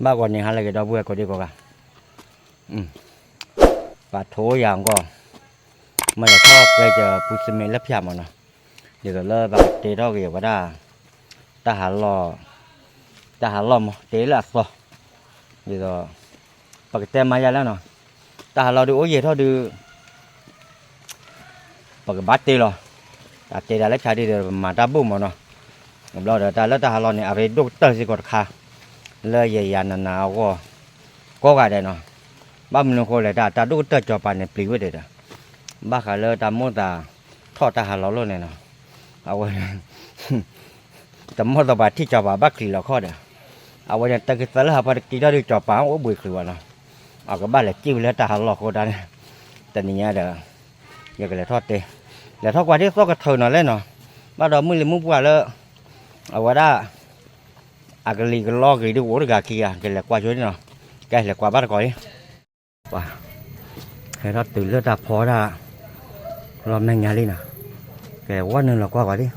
ဘၣ်ဂီၤန့ၣ်ဟါလၢအဂ့ၤ ဒီပုၢ်ဝဲၢ်ကိးဒံကိးဂၤ, ပှၤထိယၤအဂီၢ်, မ့ၢ်လဲၤထီၣ်ကျဲကပူၤစမ့ၣ်လၢဖၠၣ်မးနီၤ, ဒ်သိးလၢပကတဲထီၣ်က့ၤဝဲဒၣ် တၢ်ဟးလီၢ်, တၢ်ဟးလီၢ်မး တဲလၢအသီ, ဒ်သိး ပကတဲမၤယၤလၢနီၤ, တၢ်ဟးလီၢ်ဒုးအိၣ်ယံာ်ထီၣ်ဒုး ပကဘၣ်တဲလီၤ, တၢ်တဲဒၣ်လၢဖၠၣ်ဒ်ဒီး ပမၤတၢ်ဘိၣ်မးနီၤ, ဘျီဒီးတၢ်လၢတၢ်ဟးလီၢ်န့ၣ် အရ့ဒိၣ်ကတၢၢ်စ့ၢ်ကီးတခါ, လၢယယၤနးနးအဂီၢ်, ကိးဂၤဒဲးနီၤ, ဘၣ်မနုၤဃိလဲၣ် တၢ်တၢ်ဒိၣ်ကတၢၢ်စီၤပၤန့ၣ် ပျံၤဝဲဒဲးဒီး, ဘၣ်ဃးလၢတၢ်မိၣ်သးထီၣ်တၢ်ဟးလီၢ်လိၣ်န့ၣ်နီၤ, အဝဲ တမိၣ်သးပှၤထံၣ်စီၤပၤဘၣ်ချံးလီၤခီၣ်ဒီး, အဝဲန့ၣ် တၢ်ကသၢလၢဟးဖီတက့ၤထီၣ်ဒုး စီၤပၤအိၣ်ဘှံးချံးဝဲလီၤ, အကဘၣ်လဲၤစံၣ်ဝဲလၢတၢ်ဟးလီၢ်အဃိတၢ်န့ၣ်, တနံၤညါဒီး ယကလဲၤထီၣ်တဲ, လဲၤထီၣ်ကွၢ်ဒ်သိးကထၢၣ်နီၤလဲၣ်နီၤ, ဘၣ်ဒီးမုၢ်လံၤမုၢ်ပှၢ်လၢ အဝဲဒၣ် အကလံၤကလီဂ့ၤဒုးအိၣ်တဂၤခံဂၤ ကလဲၤကွၢ်ဆိဒ်နီၤ, ကဲလဲၤကွၢ်ဘၣ်တကိးလံ ပှၤ ဟဲထီၣ်တုၤလၢတၢ်ဖီဒၣ် လီၤမဲာ်ညါလံနီၤ, ကဲဝဲနုာ်လီၤကွၢ်ကွၢ်လံ,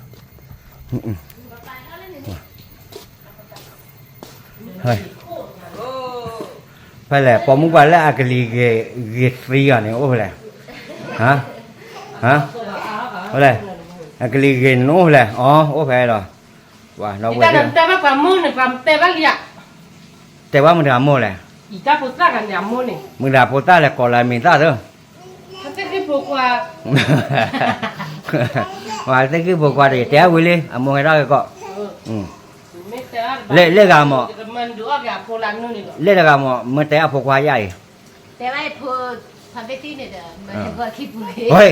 ဖဲလဲၣ် ပိာ်မုၣ်ပှၢ်လၢအကလံၤဂ့ၤသံအီၤန့ၣ် အိၣ်ဖဲလဲၣ်, ဟါ, ဟါ, အိၣ်လဲၣ်, အကလံၤဂ့ၤန့ၣ်အိၣ်ဖဲလဲၣ်, အီ အိၣ်ဖဲလီၤ, ပှၤ တဲဘၣ်ပှၤမုၣ်န့ၣ် ပှၤတဲဘၣ်လံဧါ, တဲဘၣ်မုၢ်တဂၤမိၢ်လဲၣ်, အံၤတၢ်ဖိသၣ်ဂၤန့ၣ်အမိၢ်န့ၣ်, မုၢ်တဂၤဖိသၣ်လဲၣ် ကိးလၢအမံၤသၣ်သၢ သ့ၣ်ဃံဖိခွါ, ပှၤသ့ၣ်ဃံဖိခွါဒီး ယတဲအဝံၤလံ အမိၢ်ဟဲထီၣ်က့ၤကီး, လၢတဂၤမး, လၢတဂၤမး မ့ၢ်တဲအဖိခွါယါအံၤ, တဲဘၣ်ဖိသၣ်သ့ၣ်န့ၣ်ဒီး မၤဟဲ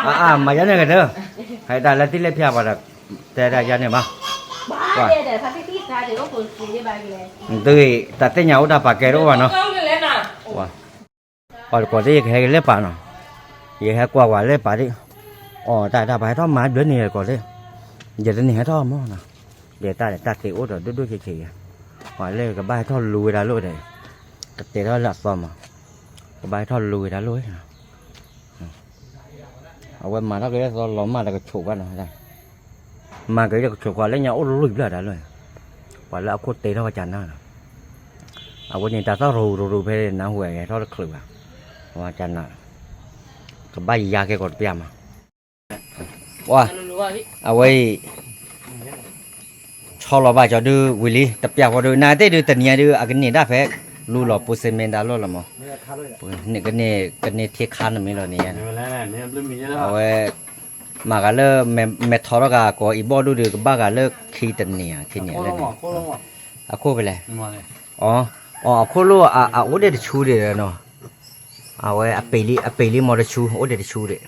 ဘၢခံပူၤ, ဟဲတၢ်လၢသ့ၣ်လၢဖၠၣ်ပှၤဒီး တဲတၢ်ယါန့ၣ်ဘၣ်, တၢ်သ့ၣ်ညါအိၣ်တၢ်ပာ်ကဲတအိၣ်ဘၣ်နီၤ, ပှၤတကိးသ့ၣ်ယကဟဲက့ၤလၢပာ်နီၤ, ယဟဲကွၢ်ကွၢ်လၢပာ်သ့ၣ်, အီၣ်တၢ်တၢ်ပှၤဟဲထီၣ်မၤဘျၢန့ၣ်တကိးသ့ၣ်, ယတန့ၢ်ဟဲထီၣ်မးနီၤ, ယတၢ်တၢ်သ့အိၣ်ဒီးဒိၣ်ဒိၣ်ဆံးဆံးယၤ, ပှၤလၢကဘၣ်ဟဲထီၣ်လူဝဲဒၣ်လိၣ်ဒီး, ကတဲထီၣ်လၢအသီမး, ကဘၣ်ဟဲထီၣ်လူဝဲဒၣ်လိၣ်, အဝဲမၤထီၣ်က့ၤလၢသီလီၤမၢ်တကဆိးဘၣ်နီၤ, မၤက့ၤတကဆိးကွၢ်လၢညါအိၣ်လွံၢ်ဘျီဒၣ်လၢ, ပှၤလၢအခိၣ်တဲထီၣ်ဝဲကနၤနီၤ, အဝဲန့ၣ်တၢ်သီၣ်ရူၤရူၤဖဲနၢ်ဟူဝဲထီၣ်တချုးဘၣ်, ဝဲကနၤ, ကဘၣ်ယါကဲကီးတပျၢ်မး, ပှၤ, အဝဲအံၤ ဆီလီၤဘၣ်ကၠီဒုးဝံၤလံ တပျၢ်ဃီဒုး နသ့ၣ်ဒုးတနံၤညါဒုး အကန့ၢ်ဒၣ်ဖဲ လူလီၤပူၤစ့မ့ၢ်ဒၣ်လိၣ်လီၤမး, ကန့ၢ်ထံခါနမ့ၢ်လီၤန့ၣ်, အဝဲ မၤဂၤလၢ မဲာ်ထီထီၣ်ဂၤကိးအံၤဘီၣ်ဒုးဒုး ကဘၣ်ဂၤလၢခံတနံၤဧါ ခံနံၤဧါလၢန့ၣ်, အခိၣ်ဖဲလဲၣ်, အီ, အီ အခိၣ်လိၣ် အအိၣ်ဒံးတဆူဒံးနီၤ, အဝဲအပ့ၤလံ အပ့ၤလံမ့ၢ်တဆူ အိၣ်ဒံးတဆူဒံး,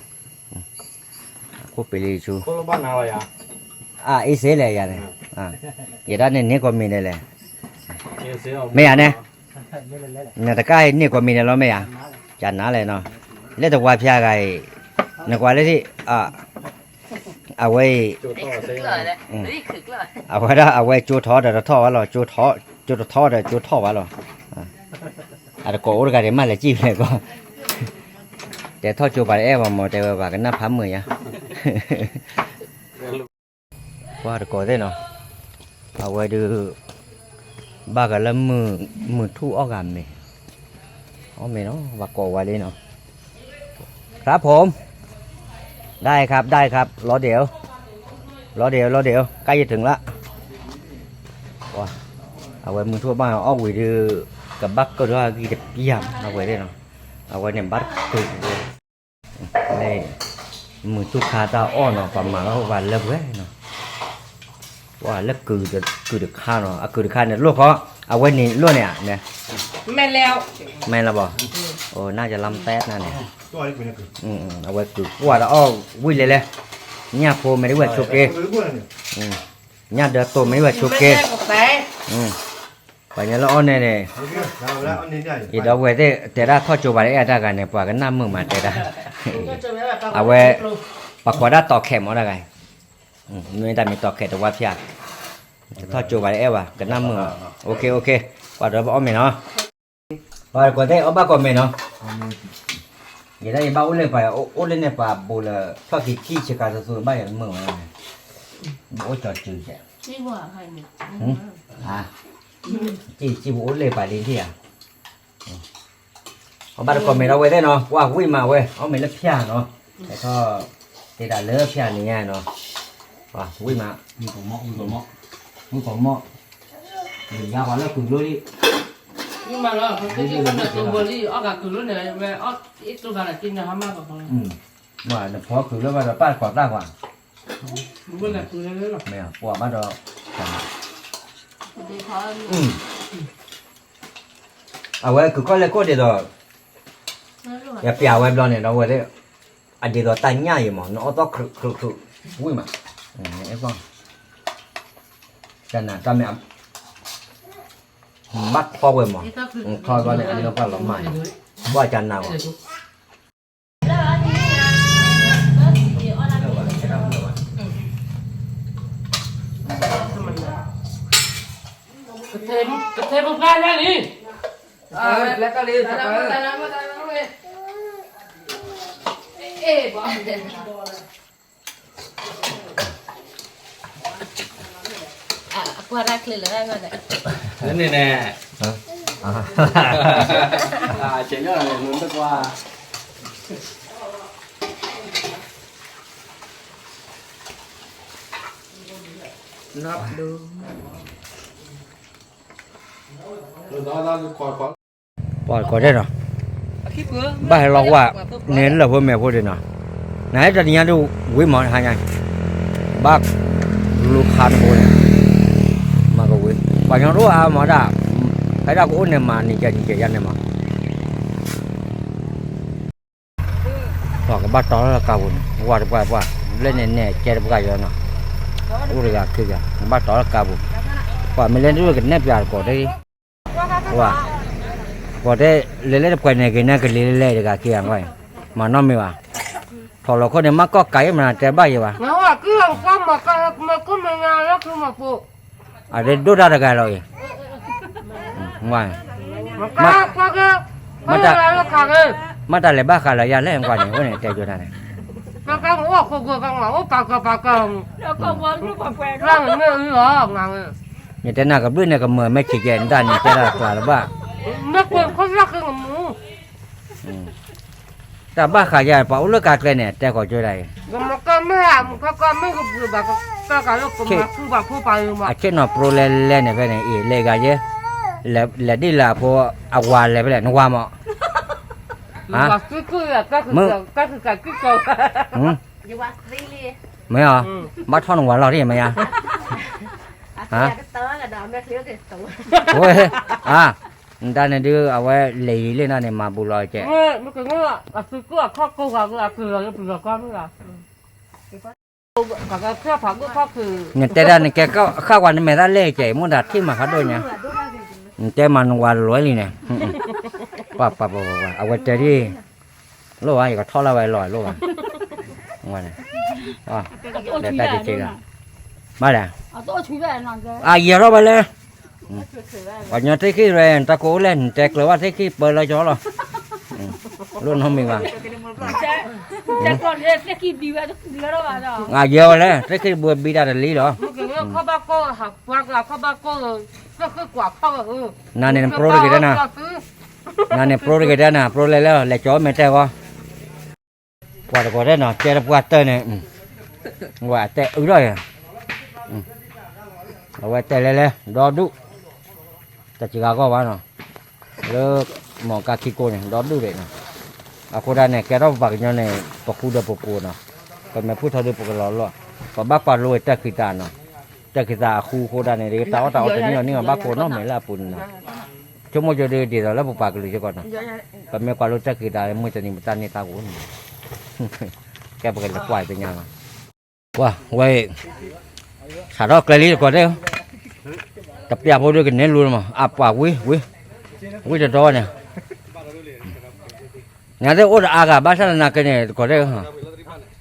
အခိၣ်ပ့ၤလံတဆူ, အအ့စ့လဲၣ်ယၤန့ၣ်, ယဒၣ်န့ၣ်န့ၢ်ကိးမံၤဒဲးလဲၣ်, မ့ၢ်ယၤန့ၣ်, နတကၣ်န့ၢ်ကိးမံၤဒဲးလီၤမ့ၢ်ယၤ, ကနၤလဲၣ်နီၤ, လၢတဝါဖၠါဂၤအံၤ, နကွၢ်လၢ အဝဲအံၤ, အဝဲဒၣ်အဝဲကၠိထီၣ်ဒီးတထီၣ်ဘၣ်လီၤ, ကၠိတထီၣ်ဒီးကၠိထီၣ်ဘၣ်လီၤ, အတကိးအိၣ်တဂၤဒံးမးလဲၤစံၣ်ဖဲကီး, တဲထီၣ်ကၠိပှၤတအဲၣ်ဘၣ်မး တဲဝဲပှၤကနၣ်ဖးမုာ်ယါ ပှၤတကိးသ့ၣ်နီၤ, အဝဲဒုး ဘၣ်ဂၤလၢ မုၢ်ထူၣ်အီၣ်ဂၤမ့ၤ, အီၣ်မ့ၤနီၤ ပှၤကိးဝဲလံနီၤ, ครับผม ได้ครับ ได้ครับ รอเดี๋ยว รอเดี๋ยว รอเดี๋ยว ใกล้จะถึงละ အဝဲမုၢ်ထူၣ်ဘၣ်အီၣ်ဝံၤဒုး ကဘၣ်ကၢၢ်ထီၣ်အဂံၢ်တပျၢ် အဝဲသ့ၣ်နီၤ, အဝဲန့ၣ်ဘၣ်တကုာ် မုၢ်ထူၣ်ခါတၢ်အီၣ်နီၤ ပှၤမၤလီၤပှၤလၢပှဲၤနီၤ, ပှၤလၢကုာ်တခါနီၤ အကုာ်တခါန့ၣ်လိၣ်ဃီ, အဝဲန့ၣ်လိၣ်န့ၣ်ဧါ, မဲာ်လၢဘီ, အိၣ် น่าจะลำแต๊ด နၤန့ၣ်, အဝဲကုာ်ကွၢ်တၢ်အီၣ်ဝံၤလဲၤလဲၤ, ညၣ်ဖိမ့ၢ်ဒ်ဝဲဆိးက့, ညၣ်ဒၢတိၢ်မ့ၢ်ဒ်ဝဲဆိးက့, ပှၤညါလၢအီၣ်န့ၣ်န့ၣ်, ယဒီပုၢ်ဝဲၢ်သ့ၣ်တဲဒၣ်ထီၣ်ကၠိပှၤတအဲၣ်တၢ်ဂၤန့ၣ် ပှၤကနၣ်မုာ်မးတဲဒၣ်, အဝဲ, ပှၤကိးဒၣ်တီၤခဲးမးတၢ်ဂၤ, မ့ၢ်တၢ်မ့ၢ်တီၤခဲးတဝါဖၠါ, ထီၣ်ကၠိပှၤတအဲၣ်ဘၣ် ကနၣ်မုာ်မး, အိၣ်ခ့ အိၣ်ခ့, ပှၤဒီးပအီၣ်မ့ၤနီၤ, ပှၤကိးသ့ၣ်အီၣ်ဘၣ်ကိးမ့ၤနီၤ, ယဲဒၣ်ယဘၣ်အိၣ်လၢပှၤအိၣ်လၢန့ၣ်ပှၤဘူးလၢ ထီၣ်က့ၤထံဆ့ကၤသူသူဘၣ်ယမုာ်မး, အိၣ်ကၠီစုစဲး, အါ စံၣ်စံၣ်ပအိၣ်လၢပာ်လံထံၣ်ဧါ, အဘၣ်တကိးမဲာ်ဒီးဝဲသ့ၣ်နီၤ, ကွၢ်ဝံၣ်မးဝဲ အီၣ်မ့ၤလၢဖၠၣ်နီၤ, ဟဲထီၣ်တ့တၢ်လၢဖၠၣ်န့ၣ်ညါနီၤ, ဝံၣ်မး, ဝံၣ်ကီးမီၣ်, ယၤပှၤလၢကုၢ်လိလံ, ဝံၣ်မးလီၤ, အီၣ်ဂၤကုၢ်လိန့ၣ်ဝဲအီၣ်အ့ၣ်တိဂၤလၢက့နဟါမးကီး, နဖီကုၢ်လၢဘၣ်ဒီးပၢ်တကိးတၢ်ကွၢ်, မ့ၢ်ပှၤဘၣ်ဒီး, အဝဲကုၢ်ခီၣ်လဲၢ်ခိၣ်ဒ်သိး, ယပျးဝဲဘျီန့ၣ်ဒီးဝဲ, အဒ်သိးတၢ်ညၣ်အံၤမး နအီၣ်သီခရူးခရူးခရူး, ဝံၣ်မး, တၢ်နးတၢ်မ့ၢ်, ဘၣ်ထီဝဲမး, ထီဘျီန့ၣ် အလၢပှၢ်လီၤမၢ်, ဘၣ်ကနးဝဲ ကထဲပဖျါလံ, အကွၢ်ရၣ်ချ့လၢာ်, န့ၣ်န့ၣ်, ဆဲးညါန့ၣ်နတကွၢ်, နီၢ်ဒိ ပှၤကိးထဲဒီး, ဘၣ်ဟဲလီၤဝဲ, န့ၣ်လၢၢ်ဖိမဲာ်ဖိဒ်နီၤ, နဟဲတနံၤညါဒ်ဝံၤမးဟါညါ, ဘၣ်လူၤခါတဘိန့ၣ်, မၤကဝံၤ ပှၤကညီတအိၣ်အါမးဒၣ်, ဖဲဒၣ်ကအိၣ်န့ၣ်မး နံၤကဲနံၤကဲယါန့ၣ်မး ပှၤကဘၣ်တီလၢကါပူၤန့ၣ် ဝၤတပှၢ်ပှၢ်, ဘျဲၣ်န့ၣ်နဲၣ်ကဲတပှၢ်ယီၤနီၤ, အိၣ်တဂၤခံဂၤ ကဘၣ်တီလၢကါပူၤ, ပှၤမ့ၢ်လဲၤဒ်ကနဲၣ်ပျးတကိးတဂ့ၤ, ဝၤ, ပှၤတဲလဲၤလဲၤတပှဲၤန့ၣ် က့ၤနဲၣ်ကလံၤလဲၤတဂၤခံဂၤကွၢ်, မၤနီတမံၤဘၣ်, ထီၣ်လီၤခိၣ်န့ၣ် မၤကီၢ်ကးအံၤမနုၤတဲဘၣ်ယံၤဘၣ်, အဒိၣ်တၢ်တဂၤလီၤအံၤ မ့ၢ်တၢ်လဲၤဘၣ်ဃးလၢယၤလဲၣ်ကွၢ်န့ၣ် အဃိန့ၣ်တဲကၠိတၢ်န့ၣ်, ယတဲနၤကဘျုးန့ၣ်ကမၢမဲာ်ဆံးကဲ နတၢ်န့ၣ်တဲတၢ်ကျါလၢၤဘၣ်, တၢ်ဘၣ်ဃးယၤ ပှၤအိၣ်လၢကါကျဲန့ၣ် တဲကီၢ်ကၠိဒၣ်အံၤ, အဆ့ၣ်နီၤပျိလဲၤလဲၤန့ၣ်ဖဲန့ၣ် အံၤ လဲၤဂၤယဲ, လဲၤဒ်လၢအဖိ, အဝၤလဲၤဖဲလဲၣ် နဝၤမး မ့ၢ်အီၤ, ဘၣ်ထီၣ်နဝၤလီၤဒ်မ့ၢ်ယါ, ဝဲ, အါ, နတၢ်န့ၣ်ဒုး အဝဲလဲၤယံၤလံနီၤန့ၣ် မၤဘူးလီၤကဲ, နတဲဒၣ်နကဲဃၣ်ဝါနမဲာ်သၣ်လဲၣ်ကဲ မ့ၢ်တၢ်ထံၣ်မၤဖးဒိၣ်ညါ, နတဲမၤနဝၤလွဲလံန့ၣ်, ပှၤပှၤပှၤပှၤ အဝဲတဲဒ် လိၣ်ဘၣ် ယကထီၣ်လၢဝဲလီၤလိၣ်ဘၣ်, ဝဲန့ၣ်, လဲၤတၢ်တက့ၢ်ဂၤ, ဘၣ်လဲၣ်, အယဲၤထီၣ်ဝဲလဲၣ်, ပှၤကညီသ့ၣ်ခံဝဲ တၢ်ကိးအိၣ်လဲၣ် နတဲကျၢၤဘၣ်သ့ၣ်ခံပၢလၢကၠီလီၤ, လိၣ်နီတမံၤဘၣ်, အယဲၤဝဲလဲၣ် သ့ၣ်ခံဘှဲဘံတၢ်တလံလီၤ, နၤန့ၣ်နပြိတဂ့ၤတဲနၤ, နၤန့ၣ်ပြိတဂ့ၤတဲနၤ ပြိလဲၤလၢ လဲၤကၠီမဲာ်တဲဂီၤ, ပှၤတကိးတဲနီၤ တဲတပှၢ်တၢၢ်န့ၣ်, ဝဲတဲအုထီၣ်ယၤ, အဝဲတဲလဲၤလဲၤ ဒီဒူၣ်, တစှၤဂီၢ်ဘၣ်နီၤ, လၢ မီၢ်ကါခံကိးန့ၣ် ဒီဒူၣ်ဒံးနီၤ, အဃိဒၣ်န့ၣ် ကဲထီၣ်ပပှၤကညီန့ၣ် ပဃူဒီးပဖိးနီၤ, ပမဲာ်ဖုၣ်ထီဒုးပကလီၤလီၢ်, ပဘၣ်ကွၢ်လိတၢ်ခံးသးနီၤ, တၢ်ခံးသးအဃူအဃိဒၣ်န့ၣ် တၢ်အီၣ်တၢ်အီတန့ၢ်အီၤန့ၢ်အီၤဘၣ်ကိးနီတမံၤလၢအပူၤန့ၣ်နီၤ, ဆိကမိၣ်ကၠိဒုးဒ်သိးလၢပပှၤကလုာ်စ့ၢ်ကီးနီၤ, ပမ့ၢ်ကွၢ်လိတၢ်ခံးသးလၢမုၢ်တနံၤပတၢ်န့ၢ်သါပူၤန့ၣ်, ကဲပကလဲၤကွၢ်သ့ၣ်ညါလီၤ, ကွၢ်ဝဲ စးထီၣ်ကျဲလံတကိးတဲ, တပျၢ်ဖိဒုးကန့ၢ်လူၤမး အပှၤဝံၤဝံၤ, ဝံၤတတီၤန့ၣ်, ညါသ့ၣ်အိၣ်တအါဂၤဘၣ်ဆၣ်သနာ်က့န့ၣ် တကိးတဲ,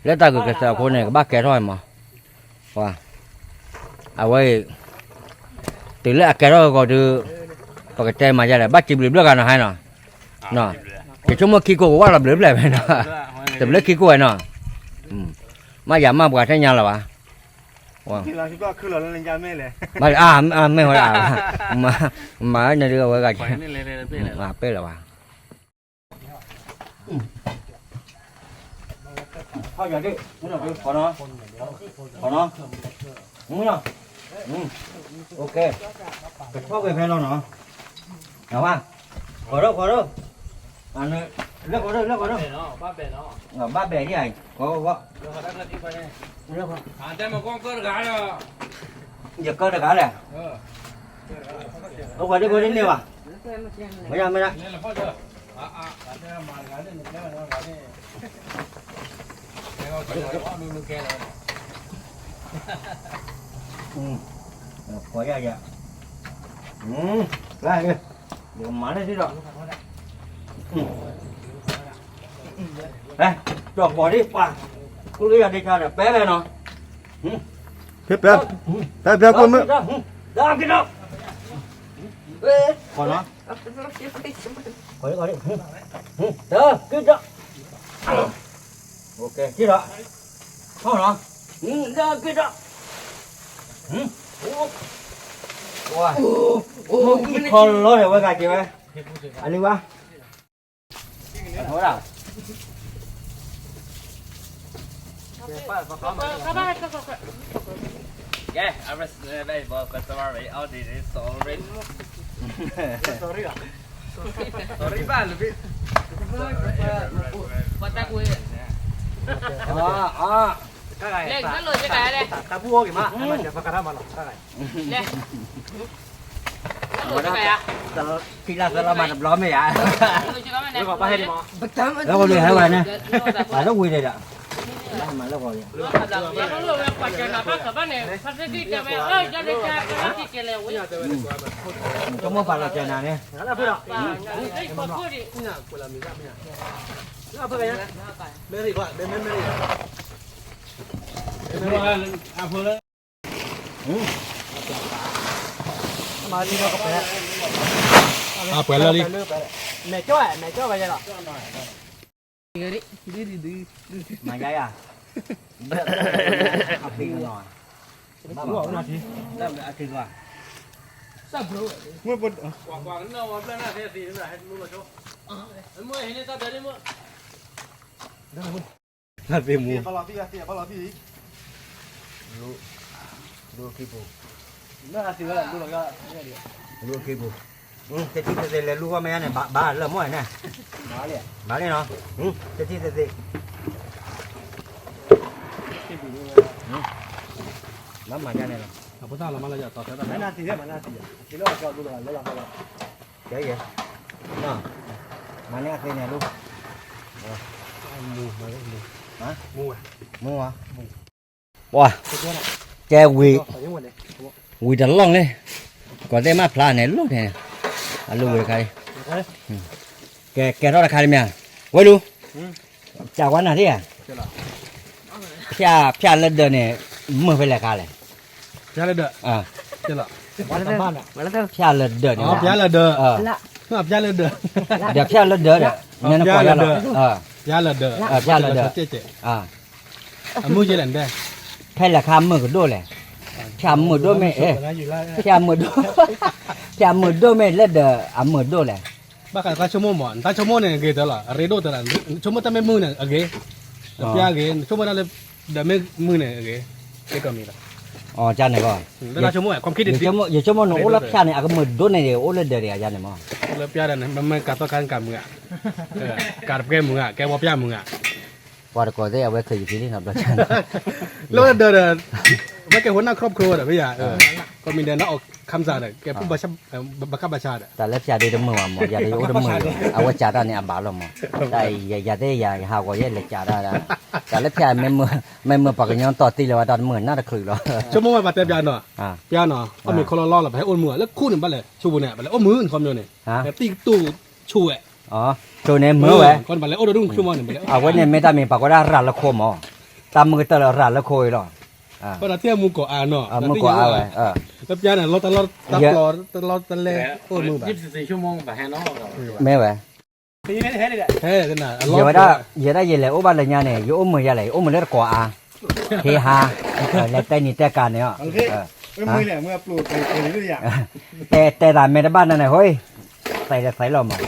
လၢတၢ်ဂုာ်ကစၢ်အဃိန့ၣ် ကဘၣ်ကဲထီၣ်မး, အဝဲအံၤ, တုၤလၢအကဲထီၣ်ဂီၤဒုး, ပကတဲမၤယါလဲၣ် ဘၣ်စံးဘျုးဘျုးဂၤနီၤဟဲနီၤ, ယဆိကမိၣ်ခံကိးကဝၢ်လီၤဘျုးဘျုးဖဲနီၤ, တဘျုးခံကိးဝဲနီၤ, မ့ၢ်ယၤမ့ၢ်ပှၤထဲညါလီၤဘၣ်, မ့ၢ်လီၤ မ့ၢ်ဝဲဒၣ် မၤန့ၣ်ဒ်ဝဲဂၤ ပဲၢ်လၢၤဘၣ် ခီနီ ကထီၣ်က့ၤဖဲလီၤနီၤ နဝါ ဃီၤဒိၣ်ဃီၤဒိၣ် လၢဃီၤဒိၣ် လၢဃီၤဒိၣ် ဘၣ်ဘဲာ်ဒ်အံၤ ဃီၤဃီၤဃီၤ ယကၢတဂၤလဲၣ် အိၣ်ဃီၤဒိၣ်ဃီၤဒိၣ်န့ၢ်ဘၣ် မ့ၢ်ဒၣ်မ့ၢ်ဒၣ် ကမၤန့ၢ်ဒံးဒီး ကၠီၤပီၤဒံးပှၤ ကူလၢယၤဒ့ခါဒီး ပဲပဲနီၤ ဖဲဖဲဖဲကွၢ်မုၢ် က့ၤဒီး က့ၤဒီး က့ၤဒီး က့ၤဒီး ထီၣ်နီၤ က့ၤဒီး ဝါ မ့ၢ်ကံၢ်ခီလီၤဒီးဝဲဂၤက့ၤဝဲ အလံဝါ အထီဒၣ် Yeah, I'm a very well customer. All this is sorry. Sorry, sorry, bye, love you. ပှၤတၢ်ကွေး လဲၤကလိကလဲၤ တၢ်ဘူၣ်အိၣ်က့ၤမး ပကရၢမးလီၤ လဲၤ ခံလါသၢလါမးတဘျီမ့ၢ်ဧါ လၢကီၢ်ပၢ်ဟဲဒံးမး လၢကီၢ်လံဟဲဝဲန့ၣ် အလၢဝံၤဒီး မၤလၢကီၢ်လံ ကမိၣ်ပာ်လီၤကၢနၤန့ၣ် အပှဲၤလၢလံ မဲာ်ကၠီမဲာ်ကၠီဝဲယဲလီၤ မၤယါယါ အပ့ၤကနီၤ ဘၣ်ဘၣ် လၢအက့ၤကွၢ် ကွၢ်ကွၢ်နီၣ်ဝဲဘျၢၣ်နၢ်သ့သ့ မ့ၢ်ဟဲန့ၣ်တၢ်ဒၢန့ၣ်မ့ၢ် သ့မူ လူ လူက့ၤပူၤ လူက့ၤပူၤ တထံၣ်သ့သ့လဲၤလူၤဃီမဲာ်ညါန့ၣ် ဘၣ်လၢမီၢ်န့ၣ် ဘၣ်လံနီၤ တထံၣ်သ့သ့ လၢမၤညါန့ၣ်လီၤ မၤနၢ်သ့လၢမၤနၢ်သ့ ကဲယဲ မၤန့ၢ်အသ့န့ၣ်လူ မူဝဲ မူဝဲ ပှၤ ကဲဝံၤ ဝံၤတလီၢ်လံ ကီၢ်သ့ၣ်မးဖျါန့ၣ်လိၣ်န့ၣ် အလိၣ်ဝံၤတခါလံ ကဲ ကဲထီၣ်တခါလံမ့ၢ် ဝဲလူၤ ကးဝါနၤသ့ၣ်ဧါ ဖၠၣ် ဖၠၣ်လၢဒၢးန့ၣ် မုာ်ဖဲလဲၣ်ခါလဲၣ် ဖၠၣ်လၢဒၢး ဖၠၣ်လၢဒၢးန့ၣ် ဖၠၣ်လၢဒၢး ဖၠၣ်လၢဒၢး ဒီးဖၠၣ်လၢဒၢးဒီး နနကွၢ်ယါလီၤ ဖၠၣ်လၢဒၢး ဖၠၣ်လၢဒၢး ဖဲလဲၣ်ခါမုာ်ကဒိၣ်လဲၣ် ဖၠၣ်မုာ်ဒိၣ်မ့ၢ် ဖၠၣ်မုာ်ဒိၣ် ဖၠၣ်မုာ်ဒိၣ်မ့ၢ်လၢဒၢးအမုာ်ဒိၣ်လဲၣ် ဘၣ်ဃးတၢ်ဆိကမိၣ်မး နတၢ်ဆိကမိၣ်န့ၣ် အဂ့ၤတၢ်လီၤ အရ့ဒိၣ်တၢ်လီၤ ဆိကမိၣ်တၢ်မ့ၢ်မုာ်န့ၣ် အဂ့ၤ တပျၢ်ဂ့ၤ နဆိကမိၣ်တၢ်လၢ ဒီးမ့ၢ်မုာ်န့ၣ် အဂ့ၤ ကဲကီၢ်မံၤလီၤ အီၤကန့ၣ်ဘၣ် လၢတၢ်ဆိကမိၣ် ယဆိကမိၣ်နအိၣ်လၢဖၠၣ်န့ၣ် အကမုာ်ဒိၣ်န့ၣ် အိၣ်လၢဒၢးဒံးယါန့ၣ်မး လၢဖၠၣ်န့ၣ် မ့မ့ၢ်ကးသီခါကးမုာ်ဧါ ကးတပှဲၤမုာ်ဧါ ကဲဝီဖၠၣ်မုာ်ဧါ ပှၤတကိးသ့ၣ်အဝဲခဲယံၤဖံလံနီၤဘျီ လၢဒၢးဒီး ဝဲကဲ หัวหน้าครอบครัว ဒီး မ့ၢ်ယါ ကီၢ်မံၤဒဲး နီၢ်အီၣ်ခၢၣ်စးဒီး ကဲ ပူၤဘၣ်ဆၣ်ဘၣ်ဆၣ်ဒီး တၢ်လၢဖၠၣ်ဒ်တမုာ်ဘၣ်မး ယၤဒ်ယအိၣ်တမုာ်လီၤ အဝဲကးတၢ်န့ၣ်အဘၣ်လီၤမး တၢ်ယၤသ့ၣ်ယၤ ယဟးဂီၤယဲလဲၤကးတၢ်ဒၣ် တၢ်လၢဖၠၣ်မ့မ့ၢ် မ့မ့ၢ်ပှၤကညီတီၢ်သံလၢၤဝဲတၢ်တမုာ်နၢ်တချုးလီၤ ဆိကမိၣ်ဝဲပှၤတဲပျၢ်နီၤ ပျၢ်နီၤ အီၣ်မ့ၤခီလီလီလီၤ ပဟဲအိၣ်တမုာ် လၢခိၣ်န့ၣ်ဘၣ်လဲၣ် ဆိကမိၣ်န့ၣ် ပှၤလဲၤအိၣ်မုာ်န့ၣ်ခီပညီန့ၣ် သံတူၢ်ဆိဝဲ အီၤ ဆိန့ၣ်မုာ်ဝဲ အဝဲန့ၣ်မ့ၢ်တၢ်မ့ၢ်ပှၤကိးဒၣ်ရၤလၢခိမး တၢ်မုာ်ကတၢၢ်လၢရၤလၢခိအံၤလီၤ ပှၤတၢ်သ့ၣ်မူကိးအါနီၤ မုာ်ကိးအါဝဲ တပျၢ်န့ၣ် လီတၢ်လီတၢ်ပျီ တလီတလဲအိၣ်မုာ်ဘၣ် မ့ၢ်ဝဲ ယဝဲဒၣ် ယဲဒၣ်ယလဲၤအိၣ်ဘၣ်လၢညါန့ၣ် ယအိၣ်မုာ်ယၤလဲၣ် ယအိၣ်မုာ်လၢတကိးအါ ဟ့ဟါ လဲၤတဲနံၤတဲကၤန့ၣ်, တဲတဲသးမဲာ်တဘၣ်နၤန့ၣ် ဟိ, သးဒီးသးလီၤမး,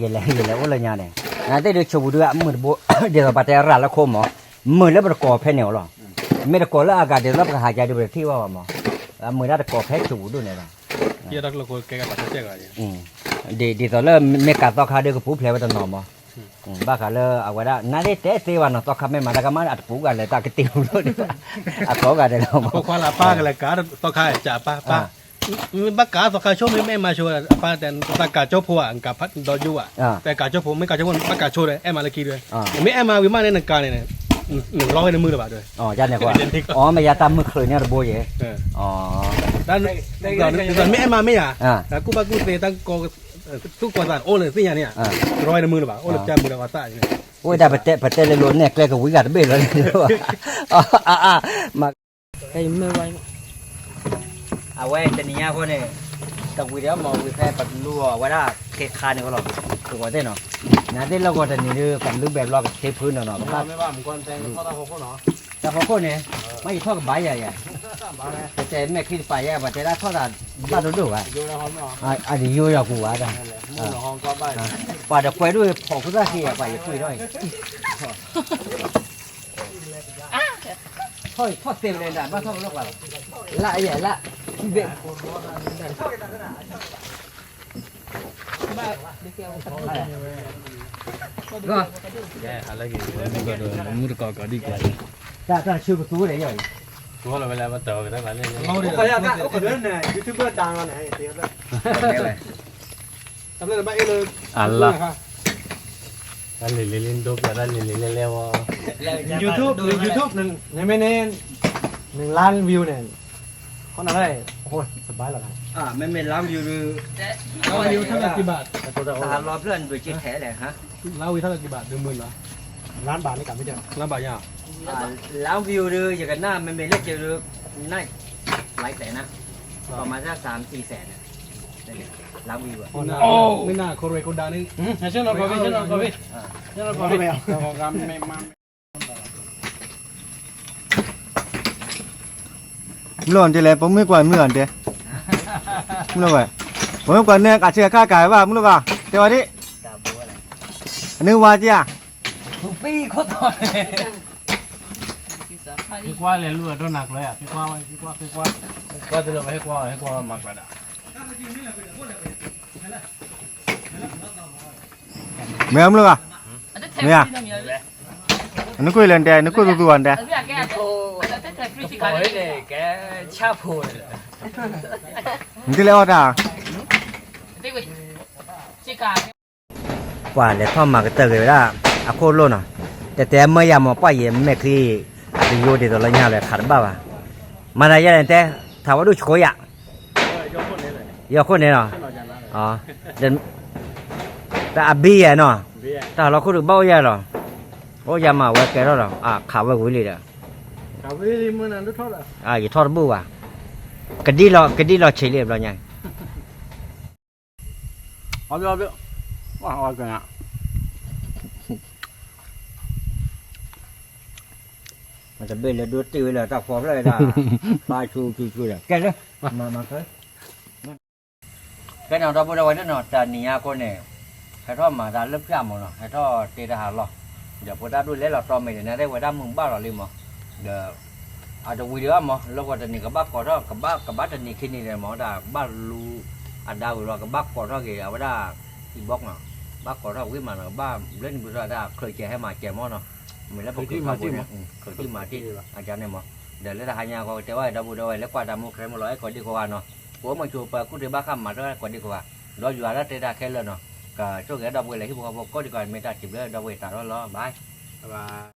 ယလဲၤယလဲၤအိၣ်လၢညါန့ၣ်, နသ့ၣ်ဒုးဆိပူၤဒုးအမုာ်တဘိ, ဒ်သိးပှၤတဲရၤလၢခိမး, မုာ်လၢပတကိးဖဲန့ၣ်အီၤလီၤ, မ့ၢ်တကိးလၢအဂၤဒ်သိးလၢပကဟးကဒီးပတထံၣ်ဘၣ်ဘၣ်မး, အမုာ်ဒၣ်တကိးဖဲဆိပူၤဒိၣ်န့ၣ်လီၤ, ဒ်သိးလၢမ့ၢ်ကးသီခါဒုးကပူၤဖျဲးဝဲတနီၤမး, ဘၣ်ဃးလၢအဝဲဒၣ် နသ့ၣ်တဲသ့ဘၣ်နီၤ သီခါမ့ၢ်မၤတၢ်ကမၣ်န့ၣ် အတပူၤဂၤလဲၤတၢ်ကတ့ၢ်ပူၤဒိၣ်န့ၣ်, အကိးဂၤဒဲးလီၤမး, ဖိခွါလၢအပၢ်ကလဲၤကးသီခါ ကးအပၢ်, ပၢ်, မ့ၢ်ဘၣ်ကးသီခါဆိမ့ၢ်အဲၣ်မါဆိ အပၢ်တဲ သးကးကၠိဖိဧါ ကးဖးဒီယိဘၣ်, တဲကးကၠိဖိ မ့ၢ်ကးကၠိဖိ ဘၣ်ကးဆိဒီး အဲၣ်မါလၢခံဒီး, မ့ၢ်အဲၣ်မါဝံၤမးန့ၣ် နကးန့ၣ်န့ၣ်, နလီၤဝဲနမုၢ်လၢၤဘၣ်ဒီး, အီ မ့ၢ်ယၤတၢ်မုၢ်ချုးန့ၣ်တဘိယဲၢ်, မ့ၢ်အဲၣ်မါမ့ၢ်ယၤ, တၢ်ကူၣ်ဘၣ်ကူၣ်သ့ တၢ်ကီ သူၣ်ကီၢ်သးအိၣ်လၢသ့ၣ်ညါန့ၣ်ဧါ, တရီဝဲနမုၢ်လၢၤဘၣ် အိၣ်လၢပျၢ်မုၢ်ဒီးပှၤသၣ်န့ၣ်, အိၣ်ဒၣ်ပတဲ ပတဲလၢလိၤနဲၣ်ကျဲကဝံၤဂၤတဘ့ၣ်လီၤန့ၣ်, မ့ၢ် အဝဲတနံၤညါအဃိန့ၣ်, တဝံၤဒီးမ့ၢ်ဝံၤဖဲပကလူအီၤ အဝဲဒၣ်ခ့ခါန့ၣ်ဃီလီၤ, ကဝီၤသ့ၣ်နီၤ, နသ့ၣ်လၢဂီၤတနံၤဒုး ကလူဘဲၣ်ဘျီကခ့ဖုနီၤနီၤ, တၢ်ဖီခိၣ်န့ၣ်, မ့ၢ်ယထီၣ်ကဘၣ်ယၤယၤ, ပတဲမဲာ်ချံတပာ်ယဲ ပတဲဒၣ်ထီၣ်သးဘၣ်ဒိၣ်ဒိၣ်ဘၣ်, အဒံးယိယီၤကူၤဘၣ်တၢ်, ပှၤဒီးကွဲဒိၣ်ဖီၣ်ခိၣ်သၣ်ဃံယၤ ပှၤယကွံာ်ထီၣ်အံၤ ထီၣ်ထီၣ်သ့ဝဲလဲၣ်ဒၣ် ဘၣ်ထီၣ်ကလီၢ်ပှၤလီၤ, လၢအယဲၢ်လၢ, ဘ့ၣ်, မုၢ်တကီၢ်ကီၢ်ဒံးကီၢ်, တၢ်တၢ်ဆၢကသူဝဲလဲၣ်ယီၤအံၤ, ကီၢ်လၢဝဲလၢပတၢ်ဝဲတၢ်လၢန့ၣ်, ကီၢ်လၢ YouTube တၢ်လီၤန့ၣ်, တၢ်လၢဘၣ်အ့ၣ်လၢ, အလီၤ တၢ်လံၤလံၤလံၤဒိပျၢ် တၢ်လံၤလံၤလဲၤလဲၤဝဲ, YouTube, YouTube န့ၣ်မ့ၢ်န့ၣ်, နလါ view န့ၣ်, ခီနၤလဲၣ်, အိၣ်စဘၣ်လီၤ, မ့မ့ၢ်လါ view ဒုး, လါ view ထီၣ်လၢကံဘၣ်, တၢ်လီၤဖျၢၣ်နဒိးက့ထဲလဲၣ်, လါ view ထီၣ်လၢကံဘၣ် ဒုးမုၢ်လီၤ, လါဘၣ်န့ၣ်ကမ့ၢ်, လါဘၣ်ယါ, လါ view ဒုး ယကနၣ်မ့မ့ၢ်လၢက့ဒုး, နၢ်, လါတဲနၢ်, ကမၤတၢ်စၢ်မတံစဲးန့ၣ်, လါ view မ့ၢ်နၢ်ခိၣ်ရ့ခိၣ်ဒါန့ၣ်, ဆ့ၣ်နီၤကီၢ်ဖံ, ဆ့ၣ်နီၤကီၢ်ဖံ, ဆ့ၣ်နီၤကီၢ်ဖံ, မုၢ်လီၤတဲလဲၣ် ပမုၢ်ကွၢ်မုၢ်လီၤတဲ, မုၢ်လီၤကွၢ်, ပမုၢ်ကွၢ်န့ၣ် ကဆ့ခါကၤဘၣ် မုၢ်လီၤကွၢ်, တဲဝဲဒၣ်, အန့ၣ်ဝါက့ၤဧါ, ဖံကွၢ်လဲၤလူၤအဒိနၤကျၢၤဧါ, ဖံကွၢ်, ဖံကွၢ်, ဖံကွၢ်တလၢဝဲဟဲကွၢ်, ဟဲကွၢ်မၤကျၢၤဒၣ် မ့ၢ်မုၢ်လီၤကွၢ်, မ့ၢ်ဧါ, နကွၢ်လဲၣ်တဲ, နကွၢ်သူသူဘၣ်တဲ, နကလဲၤအီၣ်တၢ်, ပှၤလဲၤထီၣ်မၤကတၢၢ်က့ၤဝဲဒၣ်, အခိၣ်လိၣ်နီၤ, တဲတဲမၢယၤမ့ၢ်ပှၢ်ယဲၢ်မဲာ်ချံ, အတယိဒ်သိးလၢညါလၢခးတဘၣ်ဘၣ်, မၤသးယဲၢ်လဲၣ်တဲ, ထးဝဲဒိၣ်ဆှိယၤ ယီၤခိၣ်န့ၣ်လီၤ, တၢ်အဘံယဲၢ်နီၤ, တၢ်လီၤခိၣ်ဒုးဘၣ်အိၣ်ယဲၢ်လီၤ, အိၣ်ယဲၢ်မးဝဲကဲထီၣ်လီၤ, ခးဝဲဝံၤလံဒီး, ယထီၣ်တဘူၣ်ဘၣ်, ကဒံလီၤ, ကဒံလီၤဆံးလံဘျီညါ တဘ့ၣ်လၢဒိတ့ၢ်ဝဲလၢတၢ်ဖီဖျၢၣ်ဒၣ်, ပၢ်ဆူဆူဆူဒီး ကဲလၢ, မၤမၤခဲ, ကဲနီၤ ဒီပုၢ်ဒီဝဲၢ်လၢနီၤ တနံၤညါအဃိန့ၣ်, ဟဲထီၣ်မၤတၢ်လၢဖျၢၣ်မးနီၤ ဟဲထီၣ်တ့တၢ်ဟးလီၤ, ဒီးဖိသၣ်ဒိၣ်လဲၤလီၤတီၢ်မဲာ်ဒီး နသ့ၣ်ဝဲဒၣ်မုၢ်ဘၣ်လီၤလံမး, ဒီး အတဝံၤဒံးဘၣ်မး လၢဂီၤတနံၤကဘၣ်ကိးထီၣ် ကဘၣ်တနံၤခံနံၤန့ၣ်မး တၢ်ဘၣ်လူၤအဒါဝံၤလီၤ ကဘၣ်ကိးထီၣ်က့ၤ အဝဲဒၣ် inbox နီၤ, ဘၣ်ကိးထီၣ်ဝံၤမးနီၤ ကဘၣ်ဘျၢနံၤဘျၢသီတၢ်ချၢးကဲဟဲမၤကဲမးနီၤ, မ့ၢ်လၢပကလုာ်ဖးဒိၣ်န့ၣ် ချုးတံၢ်မၤတံၢ် အကန့ၣ်မး, ဒီးလၢတဟါညါအဃိ ကတဲဘၣ်ဒီပုၢ်ဒီဝဲၢ်လၢကွၢ်တၢ်မူခရၢမူလီၤ အဲၣ်ကိးဒံကိးဂၤနီၤ, ပအိၣ်မုာ်ဆိးပၢၤကူၣ်တ့ဘၣ်ဃးမၤတၢ်ကိးဒံကိးဂၤ, ဒီးယွၤလၢတဲတၢ်ခဲလၢာ်နီၤ, ကဆိၣ်ဂ့ၤဒီပုၢ်ဝဲၢ်လၢဟံၣ်ဖိဃီဖိကိးဒံကိးဂၤ မ့ၢ်တၢ်စံးဘျုးဒီပုၢ်ဝဲၢ်တၢ်ထီၣ်လီၤ bye.